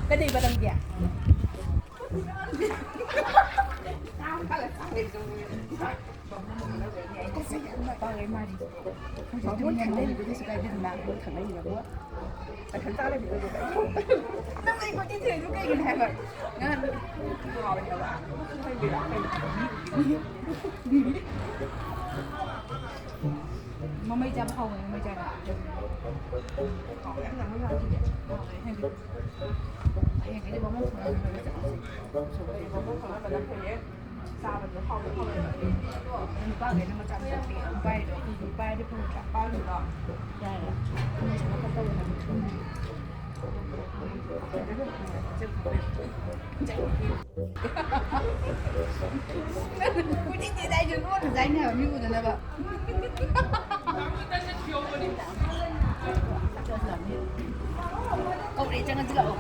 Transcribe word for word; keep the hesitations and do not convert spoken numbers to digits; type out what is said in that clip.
ꯀꯩꯗꯩꯕ ꯅꯪꯗꯤ? ꯅꯪ ꯑꯩ ꯀꯣꯏꯆꯦꯟ ꯆꯦꯜꯂꯤꯗꯨ ꯀꯩꯒꯤꯅꯣ ꯍꯥꯏꯕ? ꯉꯥ ꯍꯥꯎꯋꯦ ꯍꯥꯏꯕ꯫ ꯃꯃꯩ ꯆꯥꯕ ꯍꯥꯎꯕꯅꯦ, ꯃꯃꯩ ꯆꯥꯕ꯫ ꯍꯥꯎꯋꯦ, ꯌꯥꯝꯅ ꯃꯣꯏ ꯍꯥꯎꯈꯤꯗꯦ꯫ ꯍꯥꯎꯋꯦ, ꯍꯥꯏꯗꯤ, ꯍꯌꯦꯡ ꯑꯩꯗꯤ ꯕꯥꯃꯣꯟ ꯈꯪꯅꯕ ꯆꯠꯂꯁꯦ꯫ ꯕꯥꯃꯣꯟ ꯈꯪꯅꯕꯅ ꯐꯩꯌꯦ꯫ ꯆꯥꯕꯗꯣ ꯍꯥꯎꯗꯤ ꯍꯥꯎꯋꯦꯕ꯫ ꯑꯗꯨ ꯅꯨꯄꯥꯈꯩꯅ ꯃꯆꯥ ꯃꯆꯥ ꯄꯤꯛꯑꯦ꯫ ꯄꯥꯏꯔꯤꯗꯣ ꯑꯩꯈꯣꯏꯗꯤ ꯄꯥꯏꯔꯗꯤ ꯐꯪꯗ꯭ꯔꯥ? ꯄꯥꯏꯔꯤꯗꯣ꯫ ꯌꯥꯏꯌꯦ꯫ ꯃꯣꯏꯁꯨ ꯃꯈꯜ ꯇꯧꯋꯦ ꯍꯥꯏꯕ꯫ ꯀꯣꯏꯆꯦꯟ ꯆꯦꯜꯂꯦ ꯑꯩꯁꯨ ꯂꯣꯟꯅ ꯆꯥꯏꯅꯦ ꯍꯥꯏꯕ ꯃꯤ ꯎꯗꯅꯕ꯫ ꯀꯧꯔꯦ, ꯆꯪꯉꯁꯤ ꯂꯥꯛꯑꯣ꯫